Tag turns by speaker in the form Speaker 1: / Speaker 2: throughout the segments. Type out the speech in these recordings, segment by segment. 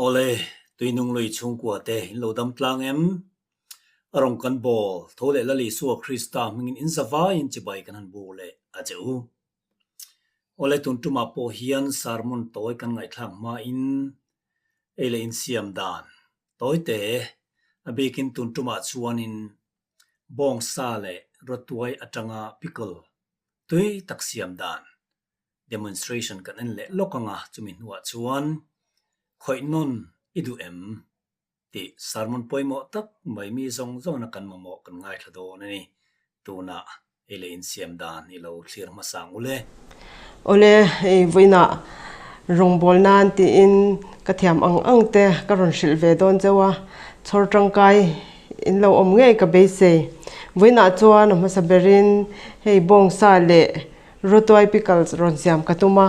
Speaker 1: Awle, Tuinung lui chhungkua te in lo dam tlang em? A rawn kan bawl tho leh Lal Isua Krista hmingin in zavaiin chibai kan han bur leh a che u. Awle, tun tumah pawh hian sermon tawi kan ngaihthlak hmain ei leh insiam dan tawite a bikin tun tumah chuanin bawngsa leh rawtuai atanga pickle tui tak siam dan demonstration kan en leh lawk ang a, chumi hnuah chuan khawih nawn i duh em tih sermon pawimawh tak mai mi zawng zawngna kan mamawh kan ngaithla dawn a ni. Tunah ei leh insiam dan i lo thlir hmasa ang ule.
Speaker 2: Awle, hei vawiinah rawngbâwl nân tiin ka thiam ang ang te ka rawn hrilh ve dawn cheu a, chhawr tangkai in lo awm ngei ka beisei. Vawiinah chuan a hmasa berin hei bawngsa leh Rawtuai pickles rawn siam ka tum a,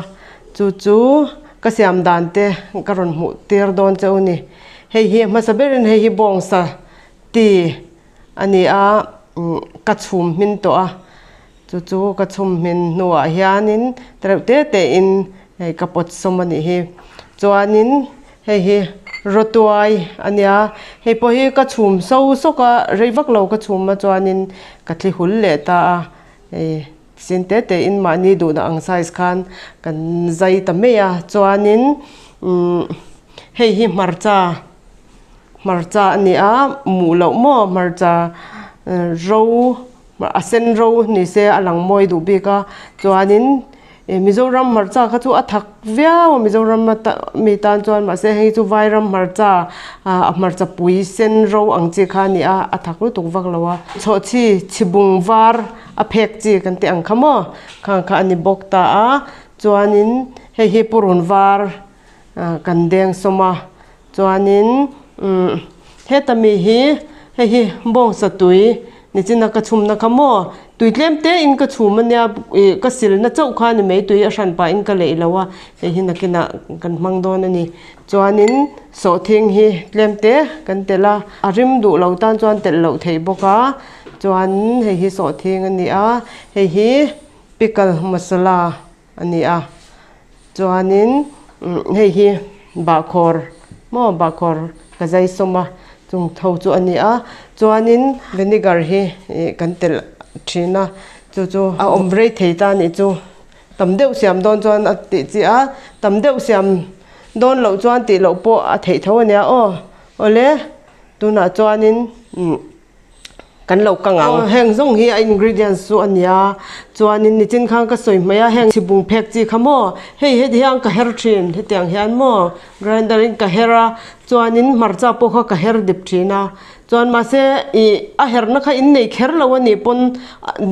Speaker 2: chu chu ka siam dan te ka rawn hmuh tir dawn che u ni. Hei hi a hmasa berin hei hi bawngsa ti a ni a, ka chhum hmin tawh a, chu chu ka chhum hmin hnuah hianin tereuh te tein hei ka pawt sawm a nih hi. Chuanin hei hi rawtuai a nia, hei pawh hi ka chhum so sawk a, rei vak lo ka chhum a chuanin ka thli hul leh ta a, hei. Sin te te in mahni duhna ang size khan kan zai ta mai a, chuanin umm hei hi hmarcha hmarcha a ni a muh loh maw hmarcha ro a sen ro ni se a lang mawi duh bik a, chuanin ih Mizoram hmarcha kha chu a thak viau a Mizoram mi tan chuan mahse hei chu Vairam hmarcha ah hmarcha pui sen ro ang chi kha a ni a, a thak lutuk vak lo a, chhawhchhi chhibung var. A phek chi kan tih ang kha maw khang kha a ni bawk ta a chuanin hei hi purun var ah kan deng sawm a chuanin umm heta mi hi hei hi bawngsa tui nichina ka chhumna kha maw tui tlem te in ka chhum ania ih ka silna chauh kha a ni mai tui a hran pah in ka leih lo a hei hi nakinah kan hmang dawn a ni chuanin sawhthing hi tlem te kan telh a a rim duh lo tan chuan telh loh theih bawk a. Chuan hei hi sawhthing a ni a, hei hi pickle masala a ni a, chuanin hei hi bahkhawr maw bahkhawr ka zai sawm a chung tho chu a ni a, chuanin vinegar hi ih kan telh thin a, chu chu a awm rei thei ta a nih chu, tam deuh siam dawn chuan a tih chi a, tam deuh siam dawn loh chuan tih loh pawh a theih tho a nia aw, awle tunah chuanin umm. Kan lo kang ang. Heng zawng hi a ingredients chu a nia. Chuanin nichin khan ka sawi hmai a, heng chhibung phek chi kha maw, hei heti hian ka her thin, hetiang hian maw grinder in ka her a, chuanin hmarcha pawh kha ka her dip thin a. Chuan mahse ih a herna kha in nei kher lo a nih pawn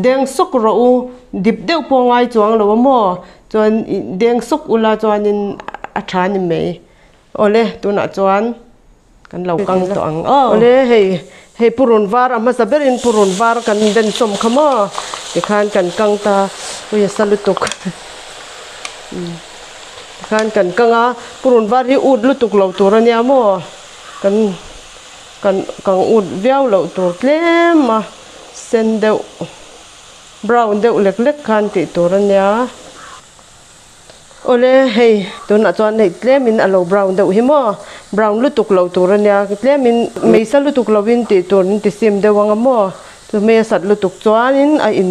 Speaker 2: deng sawk rawh u, dip deuh pawh a ngai chuang lo a maw, chuan ih deng sawk ula chuanin a tha a ni mai. Awle tunah chuan kan lo kang tawh ang aw. Awle hei hei purun var a hmasa berin purun var kan den sawm kha maw tikhan kan kang ta ui a sa lutuk tikhan kan kang a purun var hi ut lutuk lo tur ania maw kan kan kang ut viau loh tur tlem a sen deuh brown deuh lek lek khan tih tur ania. Awle hei tunah chuan hei tlemin a lo brown deuh hi maw brown lutuk lo tur ania tlemin meisa lutuk lovin tih tur in ti sim deuh anga maw chu hmei a sat lutuk chuanin a in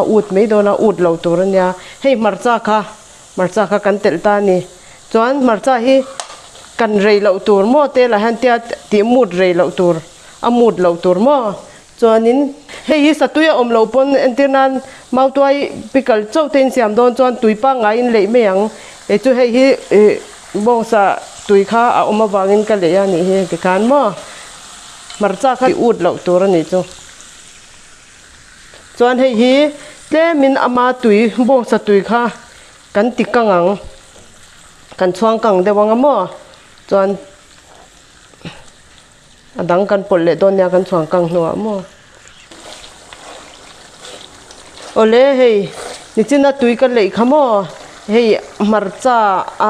Speaker 2: a ut mai dawn a ut lo tur ania hei hmarcha kha hmarcha kha kan telh ta a ni chuan hmarcha hi kan rei loh tur maw tel ah hian tia tih mut rei loh tur a mut loh tur maw. Chuanin hei hi satui a awm loh pawn entir nan mautuai pickle chauh te in siam dawn chuan tui pangngai in leih mai ang. Kei chu hei hi ih bawngsa tui kha a awm avangin ka leih a nih hi tikhan maw hmarcha kha tih ut loh tur a nih chu. Chuan hei hi tlemin ama tui bawngsa tui kha kan ti kang ang kan chhuang kang deuh ang a maw chuan. A dang kan pawlh leh dawn nia kan chhuang kang hnuah maw. Awle hei nichina tui ka leih kha maw hei hmarcha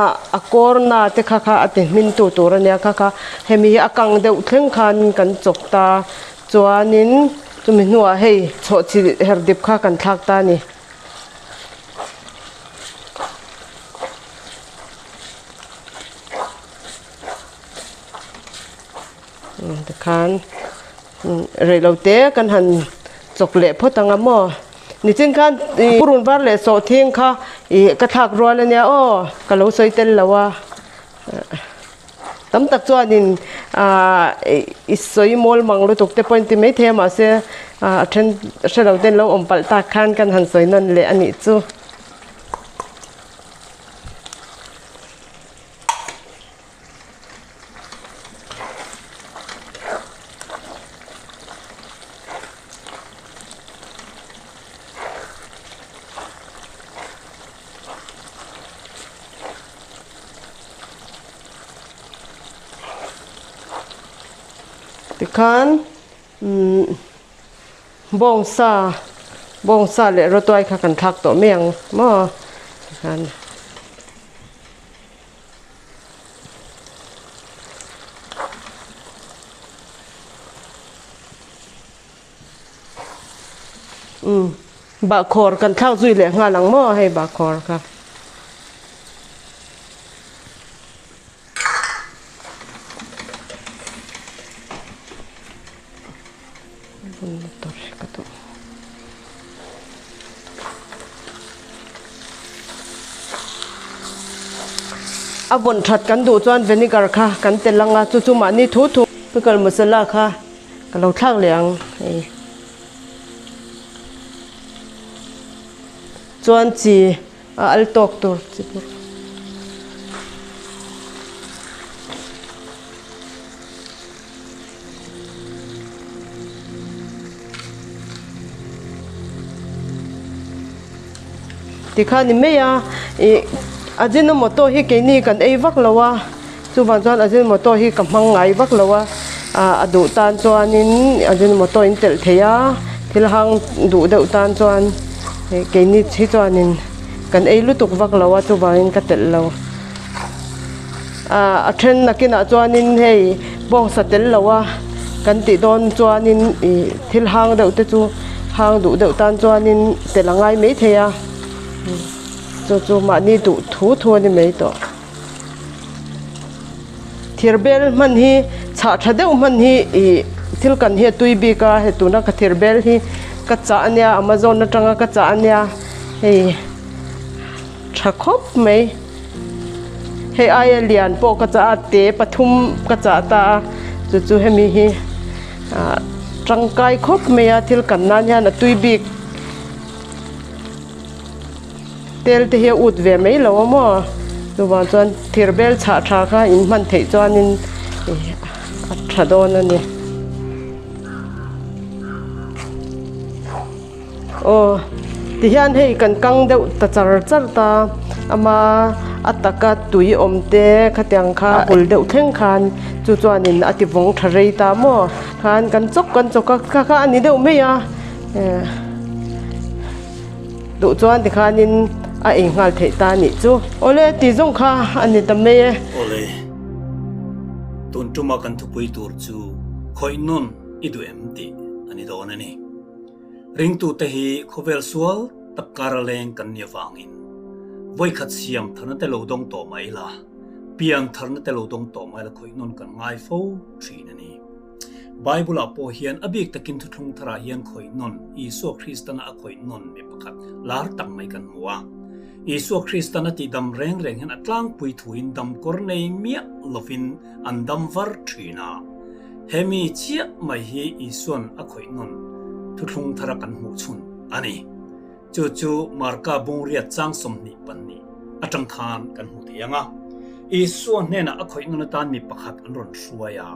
Speaker 2: a a kawrna te kha kha a ti hmin tu tur ania kha kha hemi hi a kang deuh thleng khan kan chawk ta chuanin chumi hnuah hei chhawhchhi her dip kha kan thlak ta a ni. Tikhan rei lo te kan han chawk leh phawt ang a maw. Nichin khan purun var leh sawhthing kha ih ka thlak rual ania aw ka lo sawi tel lo a. Tam tak chuanin ah i sawi mawl mang lutuk te pawh in ti maithei a mahse a then hre lo ten lo awm palh tak khan kan han sawi nawn leh a nih chu. Tikhan umm bawngsa bawngsa leh rawtuai kha kan thlak tawh mai ang maw tikhan. Umm bahkhawr kan thlak zui leh nghal ang maw hei bahkhawr kha. A vawn that kan duh chuan vinegar kha kan tel ang a chu chu mahni thu thu pickle masala kha ka lo thlak leh ang hei chuan chi a al tawk tur chi bawk. Tikhan ni mai a ih Ajinomoto hi keini kan ei vak lo a chuvang chuan Ajinomoto hi ka hmang ngai vak lo a ah a duh tan chuanin Ajinomoto in telh thei a thil hang duh deuh tan chuan keini hi chuanin kan ei lutuk vak lo a chuvangin ka telh lo. Ah a then nakinah chuanin hei bawngsa tel lo a kan tih dawn chuanin ih thil hang deuh te chu hang duh deuh tan chuanin tel a ngai maithei a chu chu mahni duh thu thu a ni mai tawh. Thir bel hman hi chhah tha deuh hman hi ih thil kan hi a tui bik a hei tuna ka thir bel hi ka chah a nia amazon atanga ka chah a nia hei tha khawp mai. Hei aia lian pawh ka chah a te pathum ka chah ta a chu chu hemi hi ah tangkai khawp mai a thil kan nan hian a tui bik tel te hi a ut ve mai lo a maw chuvang chuan thir bel chhah tha kha in hman theih chuanin a tha dawn a ni. Aw tihian hei kan kang deuh ta char char ta ama a taka tui awm te khatiang kha a hul deuh thleng khan chu chuanin a ti vawng tha rei ta maw khan kan chawk kan chawk a kha kha a ni deuh mai a eh duh chuan tikhanin a ei nghal theih ta a nih chu awle tih zawng kha a ni ta mai e.
Speaker 1: Awle tun tuma kan thupui tur chu khawih nawn i duh em tih a ni dawn a ni. Ringtute hi khawvel sual tak kara leng kan nih avangin vawikhat siam tharna te lo dawng tawh mai la, pian tharna te lo dawng tawh mai la khawih nawn kan ngai fo thin a ni. Bible ah pawh hian a bik takin thuthlung tharah hian khawih nawn Isua Kristana a khawih nawn mi pakhat lar tak mai kan hmu a. Isua Kristana tihdam reng reng hian a tlangpui thuin damkawr nei miah lovin an dam var thin a. Hemi chiah mai hi Isua'n a khawih nawn thuthlung thara kan hmuh chhun a ni. Chu chu Marka bungriat chang 22 atang khan kan hmu thei ang a. Isua hnenah a khawih nawn atan mi pakhat an rawn hruai a.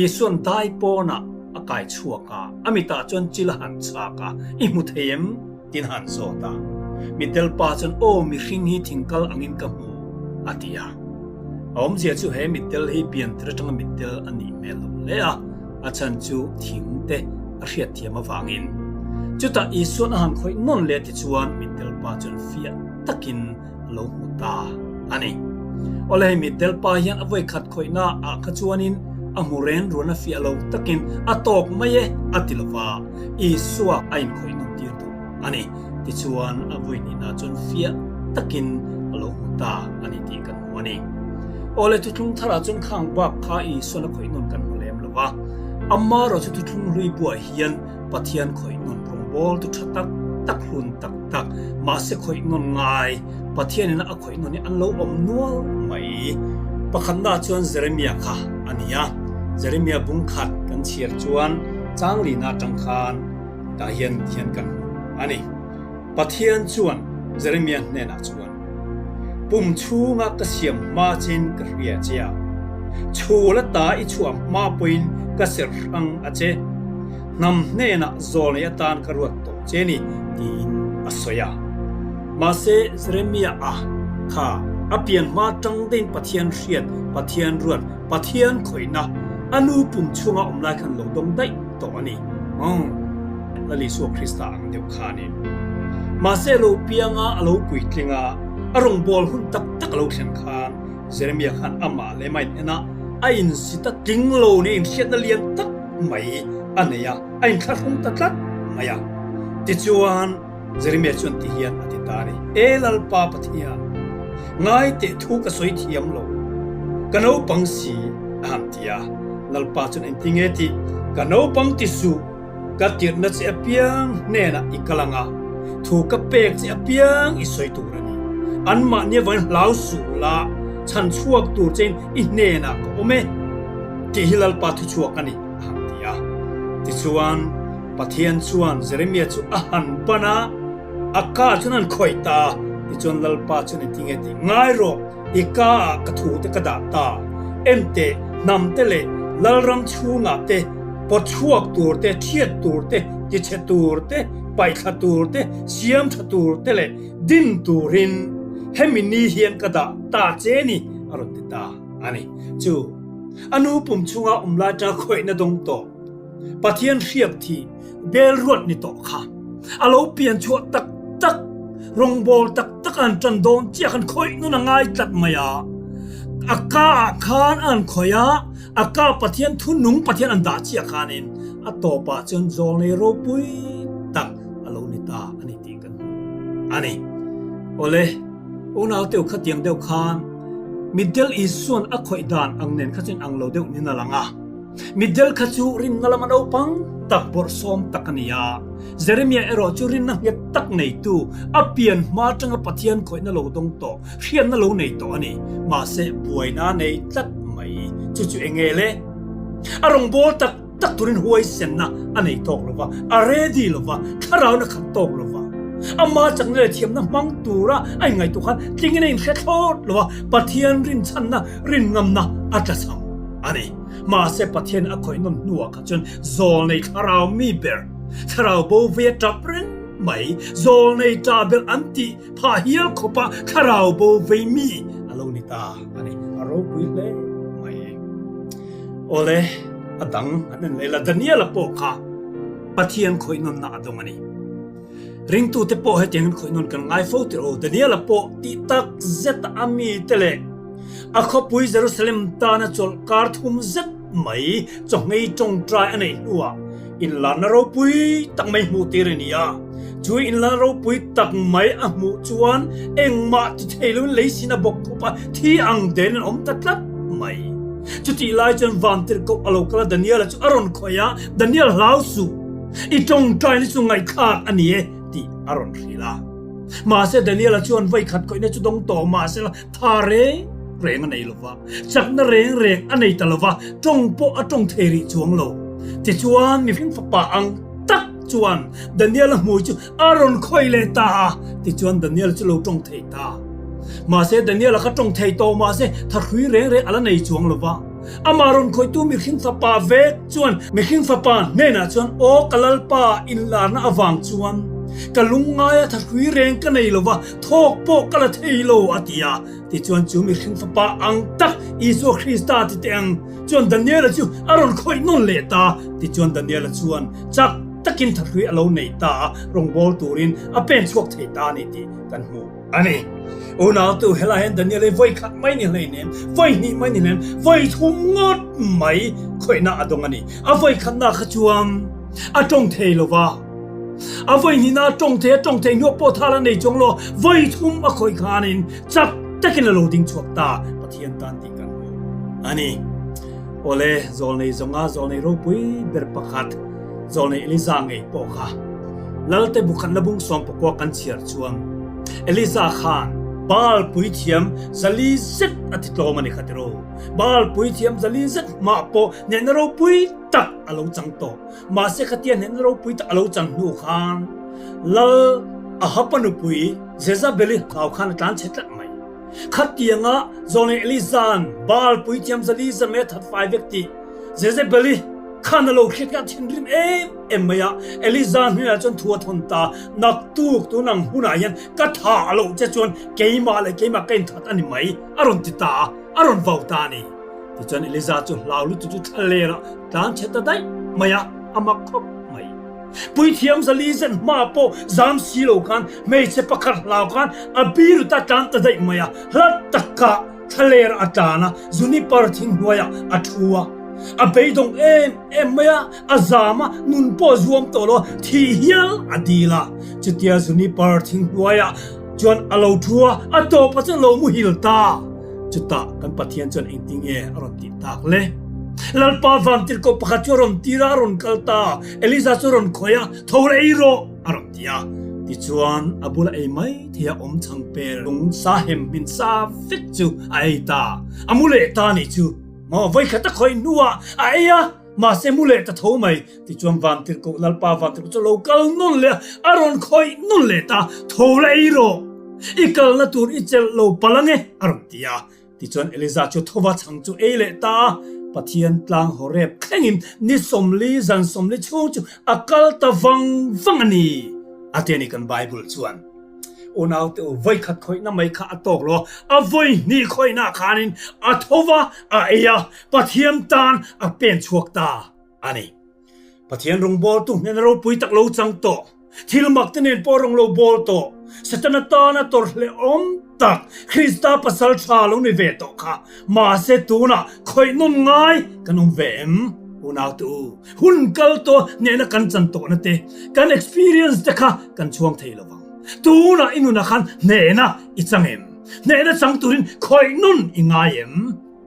Speaker 1: Isua'n dai pawnah a kai chhuak a, a mitah chuan chil a han chhak a, I hmu thei em? Tiin a han zawt a. Mitdelpa chuan, Aw, mihring hi thingkal angin ka hmu, a ti a. A awmzia chu he mittel hi piantir atanga mittel a nih hmel lo hle a, a chhan chu thing te a hriatthiam avangin. Chutah Isua'n a han khawih nawn leh tichuan mittel pa chuan fiah takin a lo hmu ta a ni. Awle hei mittel pa hian a vawikhat khawihna ah kha chuanin a hmu ren ruan a fiah lo takin a tawk mai e a ti lova, Isua a inkhawih nawn tir duh a ni. Tichuan a vawi hnihna chuan fiah takin a lo hmu ta a ni tih kan hmu a ni. Awle thuthlung tharah chuan khang bak kha Isuan a khawih nawn kan hmu lem lo. va. Amaherawhchu thuthlung hlui buah hian Pathian khawih nawn rawngbawl tu tha tak tak hlun tak tak mahse khawih nawn ngai Pathianin a khawih nawn hi an lo awm nual mai. Pakhatna chuan Jeremia kha a ni a, Jeremia bung khat kan chhiar chuan changlina atang khan tah hian hian kan hmu a ni. Pathian chuan Jeremia hnenah chuan, Pum chhunga ka siam hma chin ka hria che a, chhul ata i chhuah hma pawhin ka serh hrang a che. Hnam hnenah zawlnei atan ka ruat tawh che ni, tiin a sawi a. Mahse, Jeremia a kha a pian hma tang deuhin Pathian hriat, Pathian ruat, Pathian khawihna a nu pum chhunga awm lai khan lo dawng daih tawh a ni. Lal Isua Krista ang deuh khanin. Mahse a lo piang a, a lo puitling a, a rawngbâwl hun tak tak a lo thlen khan Jeremia khan amah leh amah in en a, a insit a tling lo nia inhriatna lian tak mai a nei a, a inthlahrung ta tlat mai a. Tichuan, Jeremia chuan ti hian a ti ta a ni, E Lalpa Pathian, ngai teh thu ka sawi thiam lo, ka naupang si a han ti a. Lalpa chuan engtinge tih, Ka naupang ti suh, Ka tirhna che apiang hnenah i kal ang a, thu ka pek che apiang i sawi tur a ni. Anmahni avangin hlau suh la, chhan chhuak tur chein i hnenah ka awm e, tih hi Lalpa thuchhuak a ni, a han ti a. Tichuan, Pathian chuan Jeremia chu a han ban a, a ka chuan an khawih ta a. Tichuan Lalpa chuan engtin nge tih ngai rawh, I ka ah ka thu te ka dah ta. Enteh, hnam te leh Lalram chhungah te, pawt chhuak tur te, thiat tur te, tichhe tur te, paihthla tur te, siam tha tur te leh din turin hemi ni hian ka dah ta che ni, a rawn ti ta a ni. Chu a nu pum chhunga awm lai ta khawihna dawng tawh. Pathian hriak thih bel ruat ni tawh kha a lo pian chhuah tak tak, rawngbawl tak tak an tan dawn chiah khan khawih nun a ngai tlat mai a. A ka ah khan an khawih a, a ka Pathian thu nung Pathian an dah chiah khanin a tawpah chuan zawlnei ropui tak a lo ni ta a ni tih kan hmu a ni. Awle, unau teuh khatiang deuh khan Mitdel Isua'n a khawih dan ang nen kha chuan ang lo deuh nin a lang a. Mitdel kha chu rinna lama naupang tak bawrhsawm tak a ni a, Jeremia erawh chu rinna nghet tak neitu, a pian hma atanga Pathian khawihna lo dawng tawh, hriatna lo nei tawh a ni. Mahse, buaina a nei tlat mai. Chu chu eng nge le? A rawngbâwl tak tak turin huaisenna a nei tawk lo va, a ready lo va, thlarauna khat tawk lo va. Ama chakna leh thiamna hmang tura a inngaihtuah khan tlingin a inhre thlawt lo a, Pathian rinchhanna, rinngamna a tlachham a ni. Mahse Pathian a khawih nawn hnuah kha chuan zawlnei thlarau mi ber, thlarau bo vei a tap reng mai, zawlnei ta ber an tih phah hial khawpa thlarau bo vei mi a lo ni ta a ni. A ropui hle mai. Awle, a dang an en leh la, Daniela pawh kha Pathian khawih nawnna a dawng a ni. Ringtute pawh hetiangin khawih nawn kan ngai fo tir aw. Daniela pawh tih tak zet a mite leh A khawpui Jerusalem tana chawlhkar thum zet mai chawhngei tawngtai a neih hnuah inlarna ropui tak mai hmuh tir a ni a. Chu inlarna ropui tak mai a hmuh chuan engmah ti thei loin lei sin a bawk khup a, thi ang den an awm ta tlat mai. Chutih lai chuan vantirhkoh a lo kal a, Daniela chu a rawn khawih a, Daniel hlau suh, i tawngtaina chu ngaihthlak a ni e tih a rawn hrilh a. Mahse Daniela chuan vawikhat khawihna chu dawng tawh mahse la, Tha reng reng a nei lo va, chakna reng reng a nei ta lo va, tawng pawh a tawng thei rih chuang lo. Tichuan, mihring fapa ang tak chuan Daniel-a hmui chu a rawn khawih leh ta a, tichuan Daniel chu lo tawng thei ta. Mahse, Daniel-a kha tawng thei tawh mahse thahrui reng reng a la nei chuang lo va. Amah rawn khawihtu mihring fapa vek chuan mihring fapa hnenah chuan, Aw ka Lalpa, inlarna avang chuan ka lungngaia thahrui reng ka nei lo va, Thawk pawh ka la thei lo, a ti a. Tichuan chu mihring fapa ang tak Isua Krista ti teh ang chuan Daniela chu a rawn khawih nawn leh ta. Tichuan Daniela chuan chak takin thahrui a lo nei ta a, rawngbâwl turin a pen chhuak thei ta a ni tih kan hmu a ni. Unautu, helai hian Daniela hi vawi khat mai ni hleinem, vawi hnih mai ni hleinem, vawi thum ngawt mai khawihna a dawng a ni. A vawi khatna kha chuan a tawng thei lo va. A vawi hnihna a tawng thei a tawng thei hnuah pawh thal a nei chuang lo, vawi thum a khawih khanin chak takin a lo ding chhuak ta, Pathian tan tih kan hmu a ni. Awle, zawlnei zawnga zawlnei ropui ber pakhat, zawlnei Eliza ngei pawh kha Lalte bukhatna bung sawmpakua kan chhiar chuan Eliza khan Baal puithiam 400 zet a ti tlawm a ni kha tiraw. Baal puithiam 400 zet hmah pawh hnehna ropui tak a lo chang tawh. Mahse khatia hnehna ropui tak a lo chang hnu khan Lal Ahaba nupui Jezabeli hlau khan a tlan chhe tlat mai. Khatianga Zawlnei Eliza'n Baal puithiam 400 mei a that fai vek tih Jezebeli khan a lo hriat kha a thinrim em em mai a. Eliza hnenah chuan thu a thawn ta, Naktuk tun ang hunah hian ka thah loh che chuan keimah leh keimah ka inthat a ni mai, a rawn ti ta a, a rawn vau ta a ni. Tichuan Eliza chu hlau lutuk chu thla lerah tlan chhe ta daih mai a, a mak khawp mai. Puithiam 400 zet hma pawh zam si lo khan hmeichhe pakhat hlau khan a biru ta tlan ta daih mai a, hla takah thla lerah a tlan a, juniper thing hnuaiah a thu a. A beidawng em em mai a, a zam a, nun pawh a zuam tawh lo a, thih hial a dil a. Chutia juniper thing hnuaiah chuan a lo thu a, a tawpah chuan a lo muhil ta. Chutah kan Pathian chuan engtin nge a rawn tih tak le? Lalpa vantirhkoh pakhat chu a rawn tir a, a rawn kal ta. Eliza chu a rawn khawih a, Tho la ei rawh! a rawn ti a. Tichuan a bula ei mai thei a awm chhang per lung sa hem hmin sa vek chu a ei ta. A mu leh ta nih chu. Maw vawikhat a khawih hnuah a ei a, mahse mu leh ta tho mai. Tichuan vantirhkoh Lalpa vantirhkoh chu a lo kal nawn leh a, a rawn khawih nawn leh ta, Tho la ei rawh, i kalna tur i chelh lo palh ange, a rawn ti a. Tichuan Eliza chu thova chhang chu ei leh ta a, Pathian tlang Horeb thlengin ni 40 zan 40 chhung chu a kal ta vang vang a ni, a ti a ni kan Bible chuan. Unaute u, vawikhat khawihna mai kha a tawk lo a, a vawihnih khawihnaah khanin a tho va, a ei a, Pathian tan a pen chhuak ta a ni. Pathian rawngbawltu hnena ropui tak lo chang tawh, thil mak te nen pawh rawng lo bawl tawh, Setana tana tawrhlehawm tak Krista pasal tha lo ni ve tawh kha, mahse tunah khawih nawn ngai kan awm ve em? Unaute u, hun kal tawh hnehna kan chan tawhna te, kan experience te kha kan chhuang thei lo vang. Tunah i nunah khan hnehna i chang em? Hnehna chang turin khawih nun i ngai em?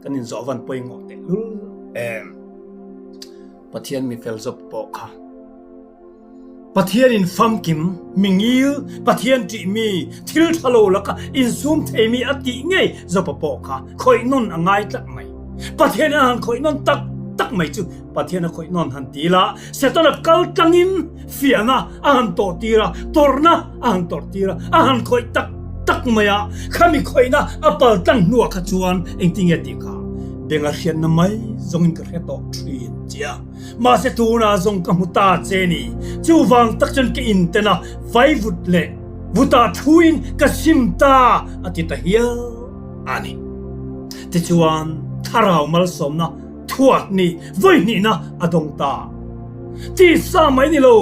Speaker 1: Kan inzawh van pawimawh tehlul em? Pathian mi fel zawk pawh kha. Pathianin famkim, mingil, Pathian ṭihmi, thil ṭha lo laka insum theimi a tih ngei Jopa pawh kha khawih nawn a ngai tlat mai. Pathianin a han khawih nawn tak tak mai chu Pathian a khawih nawn han ti la, Setana kal tlangin fiahna a han tawh tir a, tawrhna a han tawrh tir a, a han khawih tak tak mai a, khami khawihna a pal tlang hnuah kha chuan engtinge tih kha benga hriatna mai zawngin ka hre tawh ṭhin che a. Mahse tunah zawng ka hmu ta che ni. Chuvang tak chuan ka inten a, vaivut leh vutah thuin ka sim ta a ti ta hial a ni. Tichuan thlarau malsawmna thuat ni vawihnihna a dawng ta. Tisa mai ni lo,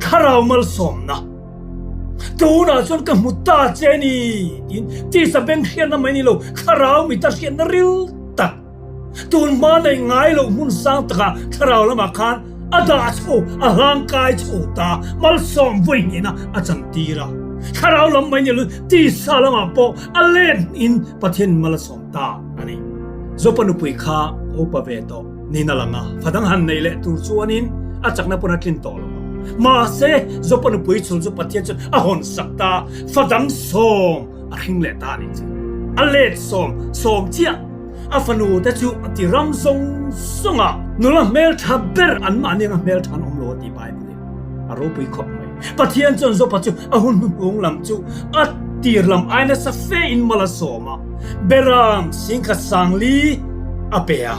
Speaker 1: thlarau malsawmna. Tunah chuan ka hmu ta che ni tiin tisa beng hriatna mai ni lo, thlarau mita hriatna ril tak. Tun hma neih ngai loh hmun sang takah thlarau lamah khan a dah chho, a hlang kai chho ta, malsawm vawi hnihna a chantir a. Thlarau lam mai ni lo tisa lamah pawh a let hnihin Pathian mal a sawm ta a ni. Zopa nupui kha a upa ve tawh niin a lang a, fa dang han nei leh tur chuanin a chakna pawn a tlin tawh lo ang. Mahse, Zopa nupui chhul chu Pathian chuan a hawnsak ta, fa dang sawm a hring leh ta a nih chu. A let sawm sawm chiah. A fanu te chu a ti ram zawng zawng a, nula hmeltha ber an mahni anga hmeltha an awm lo a ti Bible in a ropui khawp mai. Pathian chuan Jopa chu a hun hnuhnung lam chu a tir lam ai nasa fe in mal a sawm a, Beram singkhat sangli a pe a,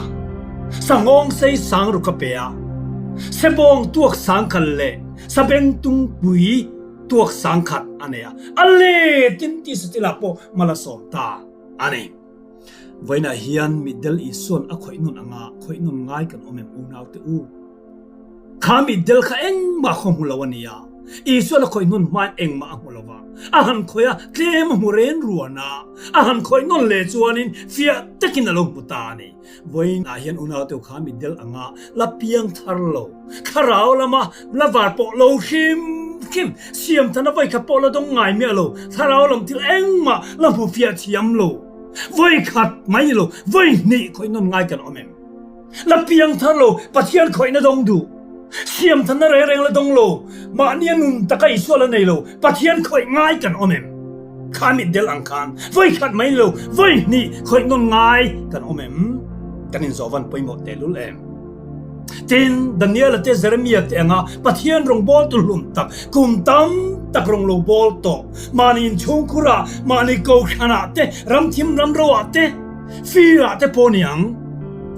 Speaker 1: Sangawng sei sangruk a pe a, Sebawng tuak sangkhat leh Sabengtungpui tuak sangkhat a nei a, a letin tisa tilah pawh mal a sawm ta a ni. Vawiinah hian mitdel Isua'n a khawih nawn anga khawih nawn ngai kan awm em unaute u? Kha mitdel kha engmah khaw hmu lo a nia. Isua'n a khawih nawn hmain engmah a hmu lo va, a han khawih a, tlem a hmu ren ruan a, a han khawih nawn leh chuanin fiah takin a lo hmu ta a ni. Vawiinah hian unaute u kha mitdel anga la piang thar lo, thlarau lama la var pawh lo hrim hrim, siam thana vawikhat pawh la dawng ngai miah lo, thlarau lam thil engmah la hmu fiah thiam lo, vawikhat mai ni lo, vawihnih khawih nawn ngai kan awm em? La piang thar lo, Pathian khawihna dawng duh. Siam thanna reng reng la dawng lo, mahnia nun taka Isua la nei lo, Pathian khawih ngai kan awm em? Kha mitdel ang khan vawi khat mai ni lo, vawi hnih khawih nawn ngai kan awm em? Kan inzawh van pawimawh tehlul em? Tin, Daniela te Jeremia te anga Pathian rawngbawltu hlum tak, kum tam tak rawng lo bawl tawh, mahni inchhungkhurah, mahni kohhranah te, ramthim ramroah te, Field-ah te pawh ni ang.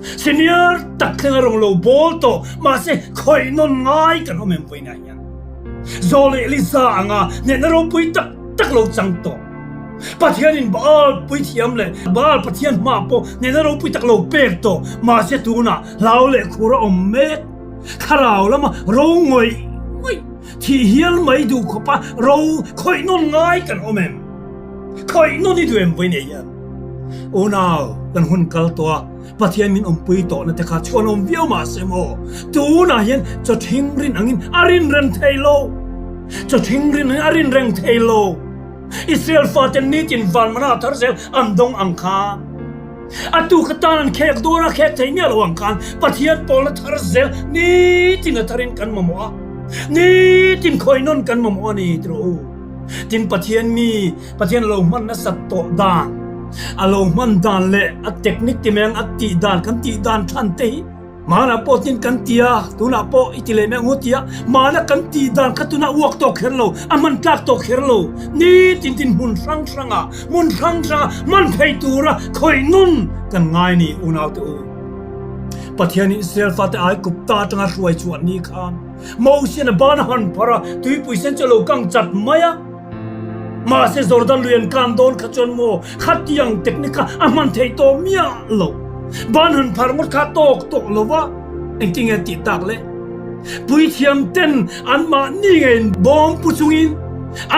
Speaker 1: Senior tak thlenga rawng lo bawl tawh, mahse khawih nawn ngai kan awm em vawiinah hian. Zawl leh Elisa anga hnehna ropui tak tak lo chang tawh. Pathianin Baal puithiam leh Baal Pathian hmaah pawh hnehna ropui tak lo pek tawh, mahse tunah hlau leh khur a awm mek. Thlarau lama ro ngawih ngawih, thih hial mai duh khawpa ro khawih nawn ngai kan awm em? Khawih nawn i duh em vawiinah hian? Unau, kan hun kal tawh a, Pathian min awmpui tawhna te kha chhuan awm viau mah se maw? Tunah hian chaw thing rin angin a rin reng thei lo. Chaw thing rin angin a rin reng thei lo. Israel faten nitin van mana thar zel an dawng ang khan, a tu kha tan an khek dawn a, khek thei miah lo ang khan Pathian pawlna thar zel nitin a tharin kan mamawh a, nitin khawih nawn kan mamawh a ni ti rawh u. Tin Pathian mi Pathian a lo hman nasat tawh dan, a lo hman dan leh a technique ti mai ang a tih dan kan tih dan than te hi Manah pawh tin kan ti a, tunah pawh i ti leh mai ang u ti a, Manah kan tih dan kha tunah uak tawh kher lo, a hman tlak tawh kher lo, nitin tin hmun hrang hrangah, hmun hrang hrangah hman thei tura khawih nun kan ngai ni unaute u. Pathianin Israel fate Aigupta atanga hruai chhuah ni khan Mosian a ban a han phar a, tuipui sen chu a lo kang chat mai a. Mahse Jordan lui an kan dawn kha chuan maw khatiang technique kha a hman theih tawh miah lo. Ban han phar ngawt kha tawk tawh lo va, engtin nge tih tak le? Puithiam ten anmahni ngeiin bawm pu chungin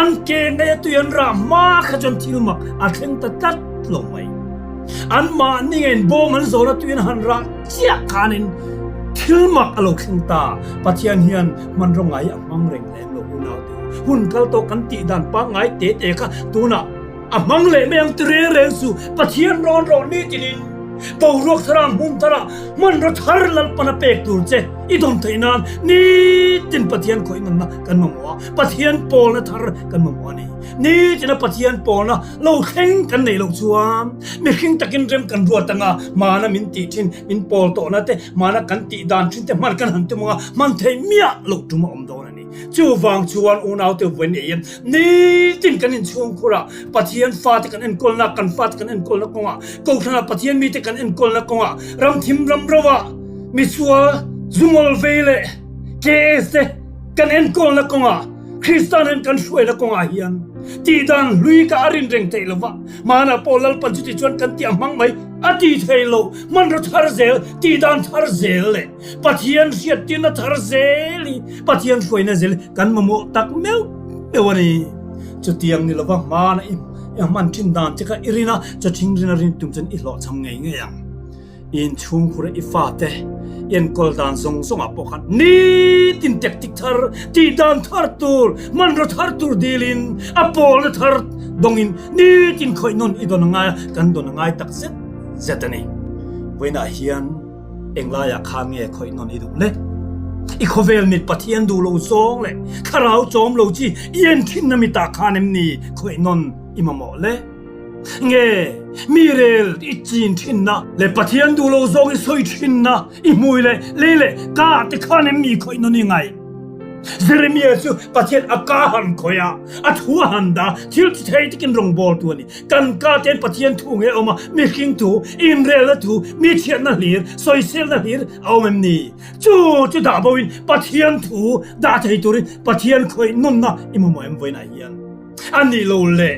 Speaker 1: an ke ngei a tui an rah hma kha chuan thil mak a thleng ta tlat lo mai. Anmahni ngeiin bawm an zawn a tui an han rah chiah khanin thil mak a lo thleng ta. Pathian hian hmanraw ngai a hmang reng lem lo unau te u. Hun kal tawh kan tih dan pangngai te te kha tunah a hmang leh mai ang ti reng reng chu Pathian rawn rawh ni tinin boruak thara hmun thara hmanraw thar Lalpan a pek tur che i dawn theih nan nitin Pathian khawih nunna kan mamawh a, Pathian pawlna thar kan mamawh a ni. Nitina Pathian pawlna lo thleng kan neih loh chuan mihring takin rem kan ruat anga mana min tih thin, min pawl tawhna te, mana kan tih dan thin te hman kan han tum anga hman theih miah loh tum a awm dawn a ni. Chuvang chuan unaute vawiin ei in nitin kan inchhungkhur a, Pathian fate kan enkawlna, kan fate kan enkawlna kawngah, Kohhranah Pathian mite kan enkawlna kawngah, ramthim ramro ah misual zungawl vei leh KS te kan enkawlna kawngah, Kristan hian kan hruaina kawngah hian tihdan hlui kha a rin reng theih lo va, mahna pawh Lalpan chuti chuan kan tih a hmang mai a ti thei lo, hmanraw thar zel, tihdan thar zel leh Pathian hriattirna thar zel hi Pathian hruaina zel hi kan mamawh tak meuh meuh a ni. Chutiang ni lova hmana i hman thin dan che kha i rin a, chawthing rin a rin tum chuan i hlawhchham ngei ngei ang. I inchhungkhur i fate i enkawl dan zawng zawngah pawh khan nitin tactic thar, tihdan thar tur, hmanraw thar tur dilin a pawlna thar dawngin nitin khawih nawn i dawn a ngai a, kan dawn a ngai tak zet zet a ni. Vawiinah hian englaiah khan nge khawih nawn i duh le? I khawvel mit Pathian duh lo zawng leh thlarau chawm lo chi i enthinna mitah khan em ni khawih nawn i mamawh le? Nge mi rel i chin thinna leh Pathian duh lo zawng i sawi thinna i hmui leh lei leh ka te khan em mi khawih nawn i ngaih? Jeremiah chu Pathian a ka han khawih a, a thu a han dah, thil ti thei takin rawngbawltu a ni. Kan ka ten Pathian thu nge awm a, mihring thu, inrelna thu, mi chhiatna hlir, sawiselna hlir a awm em ni? Chu chu dah bo in Pathian thu dah thei turin Pathian khawih nunna i mamawh em vawiinah hian? A nih lo le,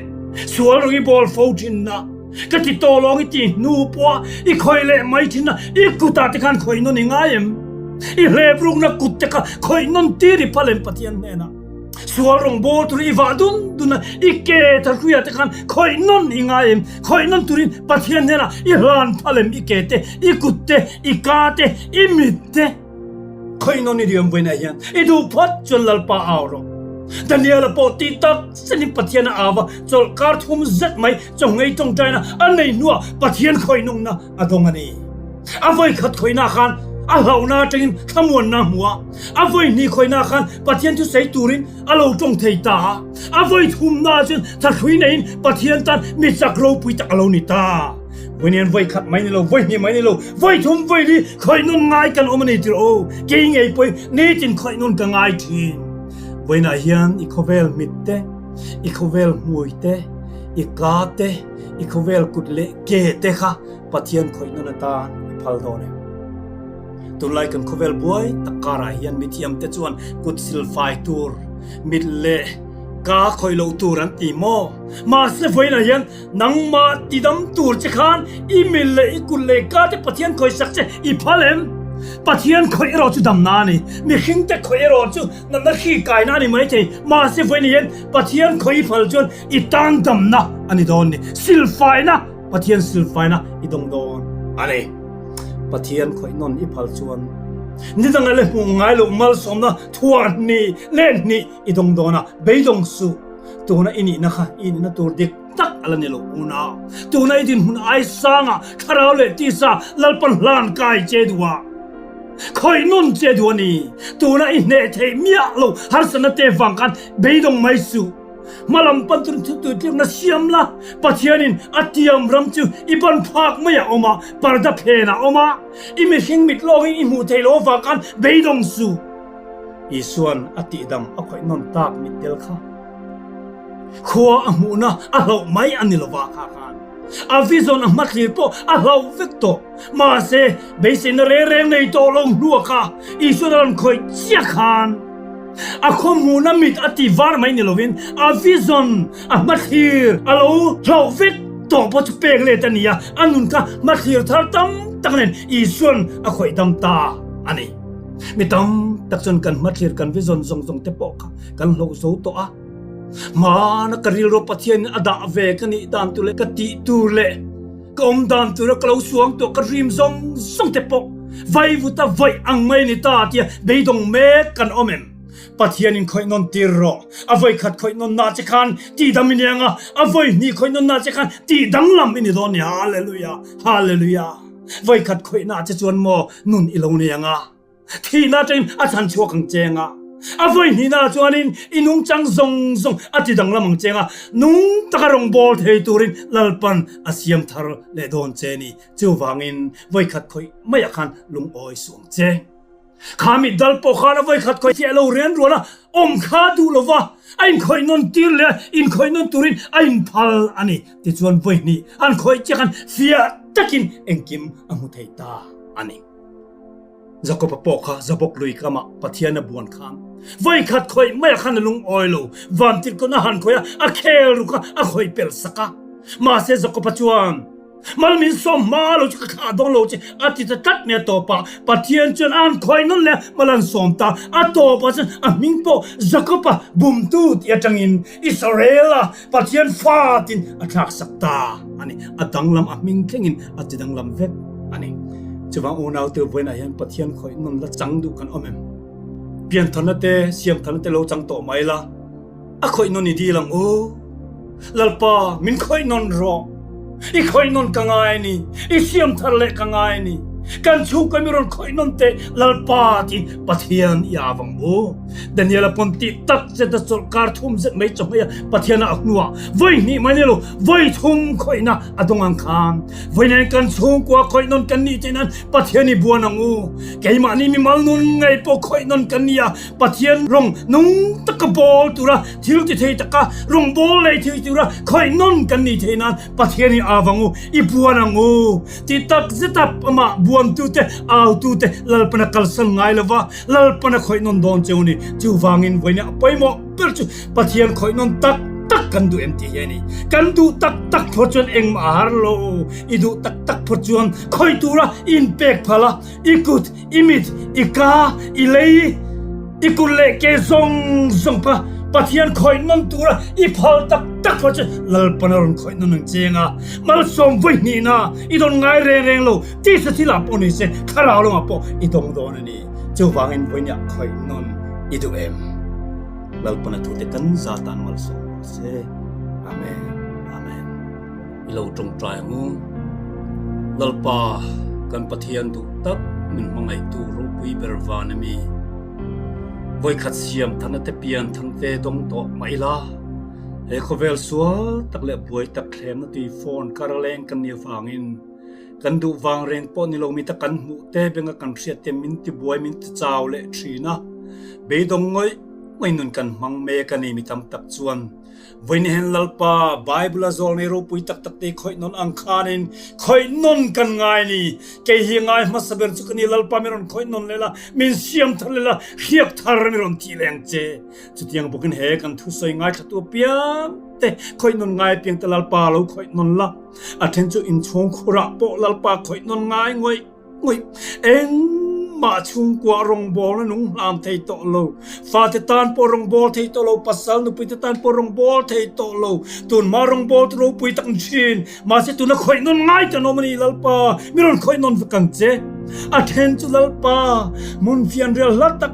Speaker 1: sual rawng i bawl fo thin na, ka ti tawh lawng i ti hnu pawh a i khawih leh mai thin a, i kutah te khan khawih nawn i ngai em? I hlep rukna kut te kha khawih nawn tir i phal em Pathian hnenah? Sual rawng bawl tur i vah dun dun a, i ke tharhruiah te khan khawih nawn i ngai em? Khawih nawn turin Pathian hnenah i hlan phal em i ke te, i kut te, i ka te, i mit te? Khawih nawn i riam vawiinah hian i duh phawt chuan Lalpa au rawh. Daniela pawh tih tak zetin Pathian a au a, chawlhkar thum zet mai chawngei tawngtaina a nei hnuah Pathian khawih nungna a dawng a ni. A vawi khat khawihna khan a hlauhna atangin thlamuanna a hmu a, a vawi hnih khawihna khan Pathian chu sawi turin a lo tawng thei ta a, a vawi thumna chuan thahrui neiin Pathian tan mi chak ropui tak a lo ni ta. Vawi nen vawi khat mai ni lo, vawi hnih mai ni lo, vawi thum vawi li khawih nawn ngai kan awm a ni tirh aw, kei ngei pawhin nitin khawih nawn ka ngai thin. Vawiinah hian i khawvel mit te, i khawvel hmui te, i ka te, i khawvel kut leh ke te kha Pathian khawih nawn atan i phal dawn em? Tunlai kan khawvel buai tak karah hian mithiam te chuan kut silfai tur, mit leh ka khawih loh tur an ti maw? Mahse vawiinah hian nangmah tidam tur che khan i mit leh i kut leh ka te Pathian khawihsak che i phal em? Pathian khawih erawh chu damna a ni, mihring te khawih erawh chu natna hri kaina a ni maithei. Mahse vawiinah hian Pathian khawih i phal chuan i tan damna a ni dawn ni, silfaina Pathian silfaina i dawng dawn a ni. Pathian khawih nawn i phal chuan ni danga le hmuh ngai loh malsawmna thuah hnih leh hnih i dawng dawn a, beidawng suh. Tuna i nihna kha i nihna tur dik tak a la ni lo unau. Tuna i dinhmun ai sangah thlarau leh tisa Lalpan hlan kai che duh a, khawih nawn che duh a ni. Tuna i hneh theih miah lo harsatna te vang khan beidawng mai suh. Hmalam pan tur thu tuitlirna siam la, Pathianin a tiam ram chu i ban phak mai a awm a, parda phen a awm a, i mihring mit lawngin i hmuh theih loh avang khan beidawng suh. Isua'n a tihdam a khawih nawn tak mit tel kha khua a hmuhna a hlauh mai a ni lova kha khan a vision a hmathlir pawh a hlauh vek tawh. Mahse, beiseina reng reng nei tawh lo hnuah kha Isua'n a rawn khawih chiah khan a khawhmuhna mit a ti var mai ni lovin a vision, a hmathlir a lo hlauh vek tawh pawh chu pek let a ni a, a nun kha hmathlir thar tam tak nen Isua'n a khawih dam ta a ni. Mi tam tak chuan kan hmathlir, kan vision zawng zawng te pawh kha kan hlauh zo tawh a. Hmana ka rilru Pathianin a dah ve ka nih dan tur leh ka tih tur leh Ka awm dan tura ka lo suang tawh ka dream zawng zawng te pawh vaivuta vaih ang mai ni ta tia beidawng mek kan awm em? Pathian in khawih nawn tir rawh. A vawi khat khawih nawn na che khan tih dam i ni ang a, a vawi hnih khawih nawn na che khan tih danglam i ni dawn ni. Hallelujah! Hallelujah! Vawi khat khawih na che chuan maw nun i lo nei ang a. Thihna atangin a chhan chhuak ang cheng a, a vawi hnihna chuanin i nungchang zawng zawng a ti danglam ang cheng a, nung taka rawngbâwl thei turin Lalpan a siam thar leh dawn che ni. Chuvangin vawi khat khawih maiah khan lungawi suh ang che. Kha mit dal pawh khan a vawi khat khawih fiah lo rian rual a, awm kha duh lo va, a inkhawih nawn tir leh a, inkhawih nawn turin a inphal a ni. Tichuan vawi hnih an khawih chiah khan fiah takin engkim a hmu thei ta a ni. Jakob-a pawh kha Jabok lui kamah Pathian a buan khan vawi khat khawih maiah khan a lungawi lo. Vantirhkawn a han khawih a, a khel ruk a, a khawih pel sak a. Mahse Jakob-a chuan, Mal min sawm hma lo chu ka thlah dawn lo che, a ti ta tlat mai a tawpah. Pathian chuan a han khawih nawn leh a, mal an sawm ta. A tawpah chuan a hming pawh Jakob-a bumtu tih atangin Israel-a Pathian fatin a thlaksak ta a ni. A danglam a hming thlengin a ti danglam vek a ni. Chuvang unaute vawiinah hian Pathian khawih nawn la chang duh kan awm em? Piantharna te, siamtharna te lo chang tawh mai la, a khawih nawn i dil ang u. Lalpa, min khawih nawn rawh. I khawih nawn ka ngai a ni. I siamthar leh ka ngai a ni. Kan chhungkaw mi rawn khawih nawn teh Lalpa tiin Pathian i av ang u. Daniel-a pawn tih tak zet a chawlh kar thum zet mai chaw hmei a Pathian a hnuah vawi hnih mai ni lo vawi thum khawihna a dawng ang khan vawi nen kan chhungkua khawih nawn kan nih theih nan Pathian i buan ang u. Keimahni mimal nun ngei pawh khawih nawn kan ni a, Pathian rawng nung taka bawl tura thil ti thei taka rawng bawl lei thei tura khawih nawn kan nih theih nan Pathian i av ang u, i buan ang u. Ti tak zet a amah buamtute, autute Lalpana kalsan ngai lova Lalpana khawih nawn dawn cheu ni. Chuvangin vawiin a pawimawh ber chu Pathian khawih nawn tak tak kan duh em tih hi a ni. Kan duh tak tak phawt chuan engmah a har lo. I duh tak tak phawt chuan khawih tura i inpek phal a, i kut, i mit, i ka, i lei, i kut leh ke zawng zawng kha Pathian khawih nawn tura i phal tak tak phawt chuan Lalpana rawn khawih nawn ang cheng a. Malsawm vawi hnihna i dawn ngai reng reng lo. Tisa thilah pawh ni se, thlarau lamah pawh i dawng dawn a ni. Chuvangin vawinia khawih nawn i duh em? Lalpana thute kan za tan malsawm rawh se. Amen. Amen. I lo tawngtai ang u. Lalpa. Kan Pathian duh tak min hmangaihtu ropui ber van a mi. Vawikhat siam than a te pian than ve dawng tawh mah ila, he khawvel sual tak leh buai tak thlemna tui phone kar leng kan nih avangin kan duh vang reng pawh ni lomi ta kan hmuh te benga kan hriat te min ti buai min ti chau leh thin a, beidawng ngawih ngawih nun kan hmang mek a ni mi tam tak chuan. Vawiin Lalpa, Bible a zawlnei ropui tak tak te khawih nawn ang khanin khawih nawn kan ngai ni. Kei hi ngai hmasa ber chu ka ni Lalpa min rawn khawih nawn leh la, min siam thar leh la, hriak thar min rawn tih leh ang che. Chutiang bawkin he kan thusawi ngaithlatu apiang te khawih nawn ngai apiang te Lalpa lo khawih nawn la. A then chu inchhung khurah pawh Lalpa khawih nawn ngai ngawih. Ngawih, engmah chhungkua rawngbawlna nung hlam thei tawh lo, fate tan pawh rawngbâwl thei tawh lo, pasal nupuite tan pawh rawngbâwl thei tawh lo, tunhma rawngbâwl chu ropui tak ni thin, mahse tuna khawih nawn ngai ta nawm a ni Lalpa, mi rawn khawih nawn vek ang che. A then chu Lalpa, hmun fianrial hla tak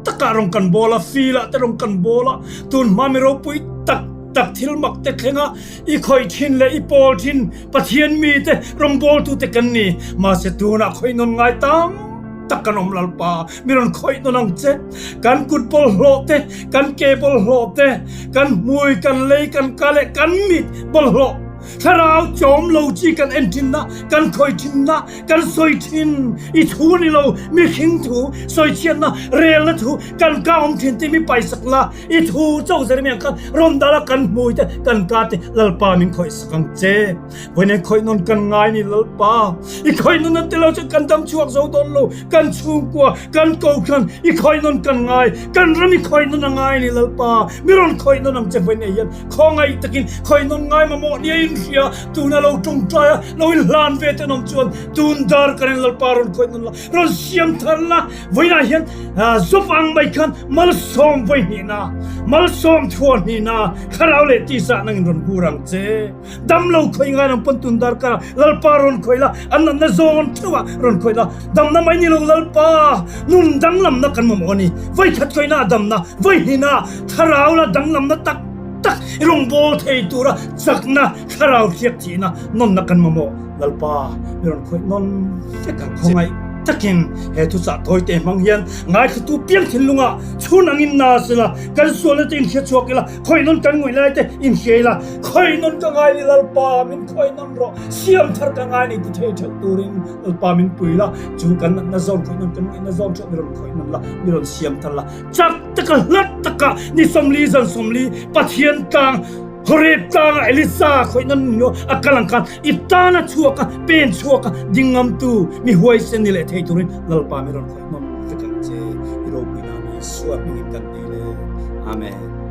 Speaker 1: takah rawn kan bâwl a, filah te rawn kan bâwl a, tunhma mi ropui tak tak thil mak te thleng a, I khawih thin leh i pawl thin Pathian mite rawngbawltute kan ni. Mahse tunah khawih nawn ngai tam tak kan awm Lalpa, mi rawn khawih nawn ang che. Kan kut bawlhhlawh te, kan ke bawlhhlawh te, kan hmui, kan lei, kan ka leh kan mit bawlhhlawh thlarau chawm lo chi kan en thinna, kan khawih thinna, kan sawi thin. I thu ni lo, mihring thu, sawichhiatna, relna thu kan ka awm thin tih mi paisak la. I thu chauh Jeremiah khan rawn dal a kan hmui te kan ka te Lalpa min khawih sak ang che. Vawiin khawih nawn kan ngai ni Lalpa. I khawih nawn an tilo chu kan dam chhuak zo dawn lo. Kan chhungkua kan kohhran i khawih nawn kan ngai. Kan ram i khawih nawn a ngai ni Lalpa. Mi rawn khawih nawn ang che vawiin hian khawngaih takin khawih nawn ngai mamawh nia in hria tuna lo tawngtai a lo in hlan ve te an awm chuan tun dar kan in Lalpa rawn khawih nawn la rawn siam thar la. Vawiinah hian Job ang mai khan malsawm vawi hnihna, malsawm thuah hnihna, thlarau leh tisa nangin rawn hur ang che. Damlo khawih ngai nang pawn tun dar kara Lalpa rawn khawih la, an natna zawn theuh ah rawn khawih la. Damna mai ni lo Lalpa, nun danglamna kan mamawh a ni. Vawikhat khawihna ah damna, vawi hnihna ah thlarau la danglamna tak tak i rawngbâwl thei tura chakna, thlarau hriak thihna, nawnna kan mamawh. Lalpa, mi rawn khawih nawn vek ang khawngaih takin he thuchah tawite hmang hian ngaithlatu piang thinlungah chhun angin na sela, kan sualna te inhria chhuak ila, khawih nawn kan ngawih lai te inhria ila, khawih nawn ka ngai ni Lalpa, min khawih nawn rawh, siam thar ka ngai ni ti thei ṭhelh turin Lalpa min pui la, chu kan natna zawn khawih nawn kan ngaihna zawn ṭhelh mi rawn khawih nawn la, mi rawn siam thar la, chak taka hlat taka ni 40 zan 40 Pathian tlang Horeb tlangah Elisa khawih nawn hnu a kal ang khan i tan a chhuak a, pen chhuak a, ding ngamtu mi huaisen ni leh thei turin Lalpa mi rawn khawih nawn vek ang che. I ropui nan Isua hmingin kan ti le. Amen.